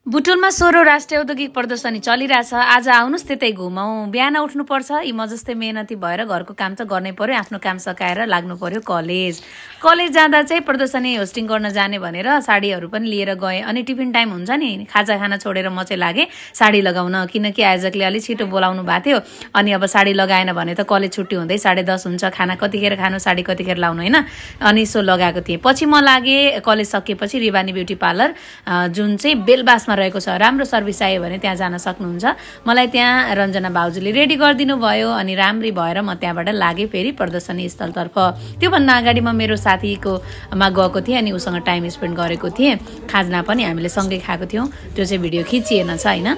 बुटोलमा 16औं राष्ट्रिय औद्योगिक प्रदर्शनी चलिरहेछ। आज आउनुस् त्यतै घुमौँ। बिहान उठ्नुपर्छ, यी म जस्तै मेहनती भएर घरको काम त गर्नै पर्यो, आफ्नो काम सकाएर लाग्नु पर्यो कलेज जाँदा चाहिँ प्रदर्शनी होस्टिङ गर्न जाने भनेर साडीहरू पनि लिएर गएँ। अनि टिफिन टाइम हुन्छ नि, खाजा खाना छोडेर म चाहिँ लागेँ साडी लगाउन, किनकि आयोजकले अलि छिटो बोलाउनु भएको थियो। अनि अब साडी लगाएन भने त कलेज छुट्टी हुँदै 10:30 हुन्छ, खाना कतिखेर खानु, साडी कतिखेर लाउनु होइन। अनि सो लगाएको थिएँ। पछि म लागेँ कलेज सकिएपछि रिवानी ब्युटी पार्लर, जुन चाहिँ बेलबासमा रहेको छ। राम्रो सर्भिस आयो भने त्यहाँ जान सक्नुहुन्छ। मलाई त्यहाँ रञ्जना भाउजूले रेडी गरिदिनु भयो अनि राम्री भएर म त्यहाँबाट लागेँ फेरि प्रदर्शनी स्थलतर्फ। त्योभन्दा अगाडि म मेरो साथीकोमा गएको थिएँ अनि उसँग टाइम स्पेन्ड गरेको थिएँ। खाजना पनि हामीले सँगै खाएको थियौँ, त्यो चाहिँ भिडियो खिचिएन छ होइन।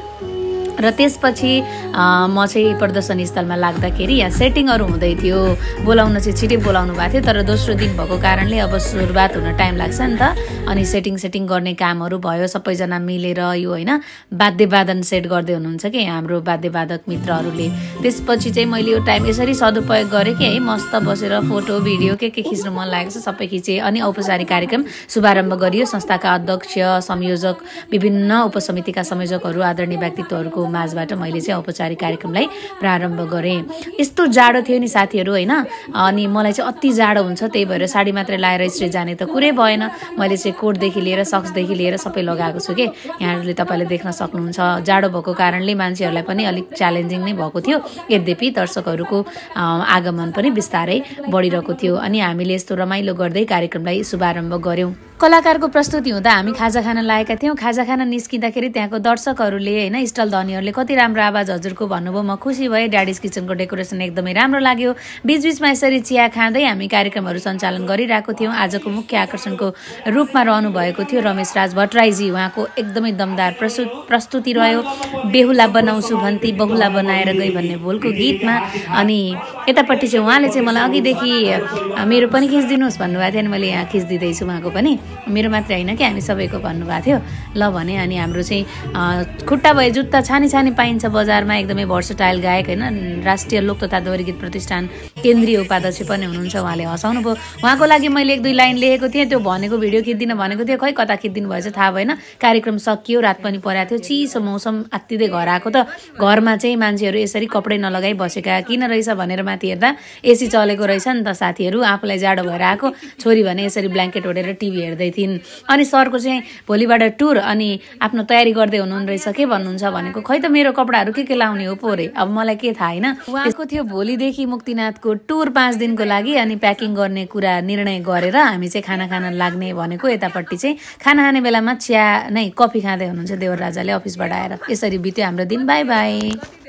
र त्यसपछि म चाहिँ प्रदर्शनी स्थलमा लाग्दाखेरि यहाँ सेटिङहरू हुँदै थियो। बोलाउन चाहिँ छिटै बोलाउनु भएको थियो, तर दोस्रो दिन भएको कारणले अब सुरुवात हुन टाइम लाग्छ नि त। अनि सेटिङ गर्ने कामहरू भयो, सबैजना मिलेर यो होइन वाद्यवादन सेट गर्दै हुनुहुन्छ कि हाम्रो वाद्यवादक मित्रहरूले। त्यसपछि चाहिँ मैले यो टाइम यसरी सदुपयोग गरेँ कि है, मस्त बसेर फोटो भिडियो के खिच्नु मन लागेको छ सबै खिचेँ। अनि औपचारिक कार्यक्रम शुभारम्भ गरियो। संस्थाका अध्यक्ष, संयोजक, विभिन्न उपसमितिका संयोजकहरू, आदरणीय व्यक्तित्वहरूको माझबाट मैले चाहिँ औपचारिक कार्यक्रमलाई प्रारम्भ गरेँ। यस्तो जाडो थियो नि साथीहरू होइन, अनि मलाई चाहिँ अति जाडो हुन्छ, त्यही भएर साडी मात्रै लाएर स्ट्रेट जाने त कुरै भएन। मैले चाहिँ कोटदेखि लिएर सक्सदेखि लिएर सबै लगाएको छु कि यहाँहरूले तपाईँले देख्न सक्नुहुन्छ। जाडो भएको कारणले मान्छेहरूलाई पनि अलिक च्यालेन्जिङ नै भएको थियो। यद्यपि दर्शकहरूको आगमन पनि बिस्तारै बढिरहेको थियो। अनि हामीले यस्तो रमाइलो गर्दै कार्यक्रमलाई शुभारम्भ गऱ्यौँ। कलाकारको प्रस्तुति हुँदा हामी खाजा खान लागेका थियौँ। खाजा खान निस्किँदाखेरि त्यहाँको दर्शकहरूले होइन, स्टल धनीहरूले कति राम्रो आवाज हजुरको भन्नुभयो। म खुसी भएँ। ड्याडिज किचनको डेकोरेसन एकदमै राम्रो लाग्यो। बिचबिचमा यसरी चिया खाँदै हामी कार्यक्रमहरू सञ्चालन गरिरहेको थियौँ। आजको मुख्य आकर्षणको रूपमा रहनु भएको थियो रमेश राज भट्टराईजी। उहाँको एकदमै दमदार प्रस्तुति रह्यो। बेहुला बनाउँछु भन्ती बहुला बनाएर गई भन्ने बोलको गीतमा। अनि यतापट्टि चाहिँ उहाँले चाहिँ मलाई अघिदेखि मेरो पनि खिचिदिनुहोस् भन्नुभएको थियो। अनि मैले यहाँ खिचिदिँदैछु उहाँको पनि, मेरो मात्रै होइन कि हामी सबैको भन्नुभएको थियो। ल भने अनि हाम्रो चाहिँ खुट्टा भए जुत्ता छानी पाइन्छ बजारमा, एकदमै भर्सटाइल गायक होइन, राष्ट्रिय लोक तथा दोहोरी गीत प्रतिष्ठान केन्द्रीय उपाध्यक्ष पनि हुनुहुन्छ। उहाँले हँसाउनु भयो। उहाँको लागि मैले 1-2 लाइन लेखेको थिएँ, त्यो भनेको भिडियो खिच्दिन भनेको थियो, खै कता खिच्दिनु भएछ थाहा भएन। कार्यक्रम सकियो, रात पनि परेको थियो, चिसो मौसम, आत्तिँदै घर आएको त घरमा चाहिँ मान्छेहरू यसरी कपडै नलगाइ बसेका किन रहेछ भनेर माथि हेर्दा एसी चलेको रहेछ नि त साथीहरू। आफूलाई जाडो भएर आएको, छोरी भने यसरी ब्ल्याङ्केट ओढेर टिभी हेर्दै थिइन्। अनि सरको चाहिँ भोलिबाट टुर, अनि आफ्नो तयारी गर्दै हुनुहुन्न रहेछ, के भन्नुहुन्छ भनेको, खै त मेरो कपडाहरू के लाउने हो पोरे, अब मलाई के थाहा होइन। उहाँको थियो भोलिदेखि मुक्तिनाथको टुर 5 दिनको लागि। अनि प्याकिङ गर्ने कुरा निर्णय गरेर हामी चाहिँ खाना खान लाग्ने भनेको। यतापट्टि चाहिँ खाना खाने बेलामा चिया नै कफी खाँदै हुनुहुन्छ देवर राजाले अफिसबाट आएर। यसरी बित्यो हाम्रो दिन। By by.